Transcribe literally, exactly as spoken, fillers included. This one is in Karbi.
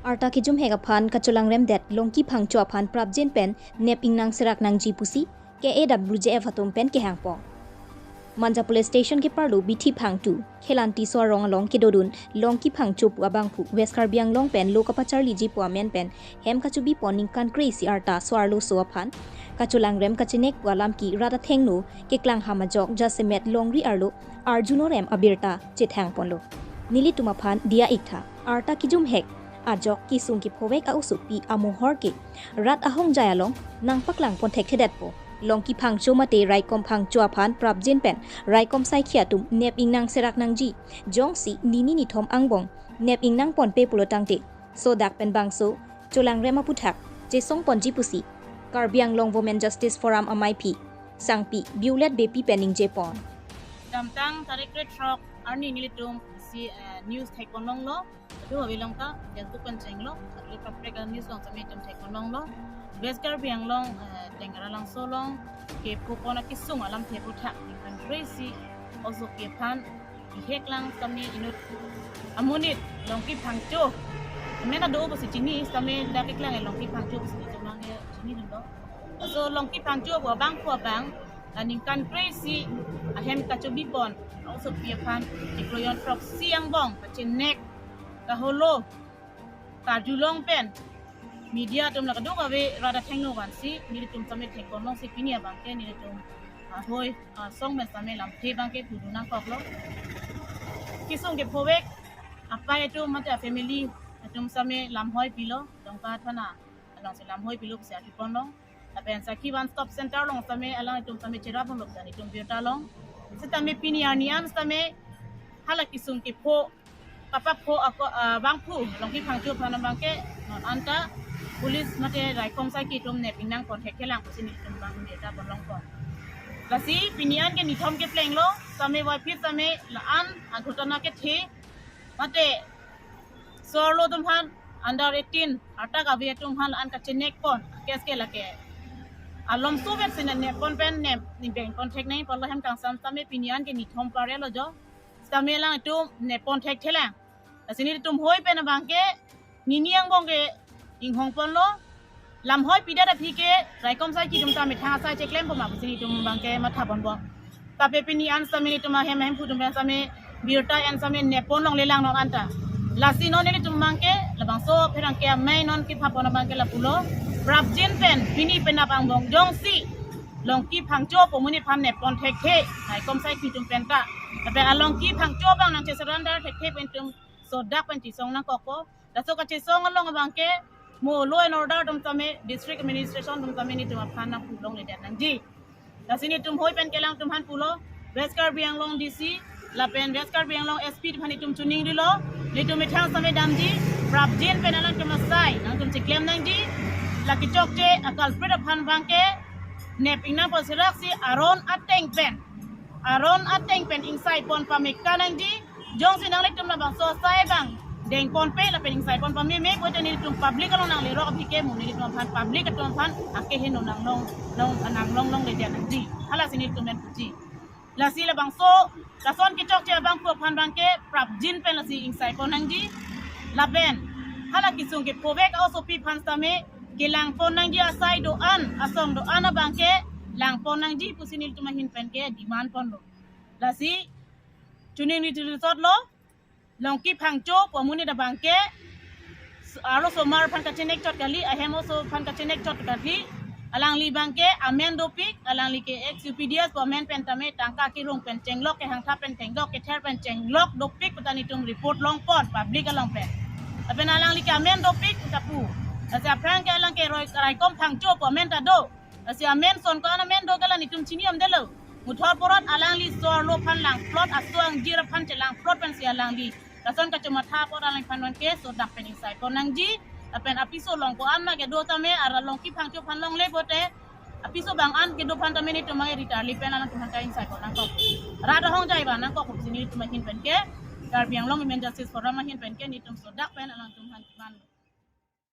Arta kejumhek aphan kacholangremdet Longki Phangcho aphan prapjin pen nep ingnang serak nangji pusi K A W J F atum pen kehangpon. Manja Police Station keparlo Bithi Phangtu, Khelanti so-arong along kedodun Longki Phangcho pu abangphu West Karbi Anglong pen lo kapacharliji pu amen pen hem kachobipon ningkan kre-isi arta so-arloso aphan kacholangrem kachenek pu alam ke rat athengno keklang ham ajok jasemet longri arlo arjunorem abirta chethangponlo. Nelitum aphan diya-iktha, arta kejumhek ajok kesung kephovek a-osopi amohor ke rat ahongjai along nangpaklangpon thekthedetpo. Longki Phangcho mate Raikom Phangcho aphan prapjin pen Raikom saikhi atum nep ingnang serak nangji, jongsi nini nithom angbong nep ingnangponpe pulo tangte sodak pen bangso cholangrem aputhak chesongponji pusi Karbi Anglong Women Justice Forum amaiphi sangpi Violet Beypi pen ningjepon. Damtang tarik krethrok arni nelitum si, eh, news thekponlonglo. Adu avi along ta Facebook pen chenglo, adu kaprek news along sitame itum thekponlonglo. West Karbi Anglong, eh, Tenggara Langso along kepupon akesung alamthe aputhak ningkan kre-isi osopi aphan bihek lang sitame inut amonit Longki Phangcho. Amen ado pusi chini sitame dak keklang Longki Phangcho pusi chini lang ke chinidunlo. So Longki Phangcho pu abangphu abang, la ningkan kre-isi ahem kachobipon osopi aphan chiklo jon throksi angbong kachenek kaholo karjulong pen media atum la kadokave rat athengno vansi nelitum sitame thekponlongsi pini abangke nelitum, ah, hoi, ah, song pen sitame lamthe abangke pudun nangkoklo. Kesung kephovek apai atum mate a-family atum sitame lamhoi pilo, Dongka thana alongsi lamhoi pilo pusi arjuponlong. Lapen sakhi One Stop Center along sitame alangtum sitame cherapponlo pu nelitum birta long. Sitame pini arni an sitame hala kesung kepho kapapho ako, ah, abangphu Longki Phangcho aphan abangke non anta police mate Raikom saikhi atum nep ingnangpon thekthelang pusi nelitum abang birta ponlongpon. Lasi pini an ke nithom keplenglo, sitame waiphi sitame la-an aghotona kethe mate so-arlo atum aphan under eighteen arta kave atum aphan la-an kachenekpon case ke lake alomso vet sina neppon pen nep nibengpon thek nangji pulo hem kangsam sitame pini an ke nithom parelo jo. Sitame alangtum neppon thekthelang. Lasi nelitum hoi pen abangke nini angbong ke inghongponlo. Lamhoi pidet aphi ke Raikom saikhi atum ta methang asai cheklempon ma pusi nelitum abangke mathaponbom. Tapi pini an sitame nelitum ahem ahemphu atum pen sitame birta en sitame neppon longlelang non anta. Lasi non nelitum abangke labangso pherangke amei non kepapon abangke lapulo. Prapjin pen pini penap angbong jongsi Longki Phangcho pu amonit aphan neppon thekthe Raikom saikhi atum penta. Tapi a-Longki Phangcho abang nangchesurrender thekthe pen itum sodak pen chesong nangkokpo. Laso kachesong along abangke mo law and order atum sitame district administration atum sitame nelitum aphan nangpulongledet nangji. Lasi nelitum hoi pen ke alangtum aphan pulo, West Karbi Anglong D C lapen West Karbi Anglong S P aphan nelitum chuning rilo, nelitum methang sitame damji, prapjin pen alangtum asai nangtum cheklem nangji. La kechokche a-culprit aphan abangke nep ingnangpon seraksi aron ateng pen, aron ateng pen ingsaipon pameka nangji. Jongsi nanglitum labangso asai abang dengponpe lapen ingsaipon pameme pulote nelitum public along nanglerok aphi ke mo nelitum aphan public atum aphan akeheno nanglong, nang, nanglonglongledet nangji. Halasi nelitum pen puji. Lasi labangso lason kechokche abangphu aphan abangke prapjin pen lasi ingsaipon nangji. Lapen hala kesung kephovek a-osopi aphan sitame kelangpon nangji, asai do-an, asong do-an abangke langpon nangji pusi nelitum ahin pen ke demand ponlo. Lasi chuning ri thiri sotlo, Longki Phangcho pu amonit abangke arlosomar aphan kachenek chot kali, ahem oso aphan kachenek chot kali. Alangli abangke amen dopik, alangli ke ex U P D S pu amen pen tame tangka kerung pen chenglok, kehangtha pen chenglok, kether pen chenglok dopik puta nelitum report longpon public along pen. Lapen alangli ke amen dopik puta pu. Lasi aphrang ke alang ke Roi-, Raikom Phangcho pu amen ta do. Lasi amen son ko-an amen do ke la nelitum chini amdelo. Muthot porot alangli so-arlo aphan langplot, aso angjir aphan chelangplot pensi alangli lason kachomatha apot alangphan non ke sodak pen ingsaipon nangji. Lapen apiso along ko-an ma kedo tame ara Longki Phangcho aphan longle pote apiso abang an kedo aphan tame nelitum abang ritarli pen alangtum aphan ta ingsaipon nangkok. Rat ahongjai abang nangkok pusi nelitum ahin pen ke, Karbi Anglong Women Justice Forum ahin pen ke nelitum sodak pen alangtum aphan demand.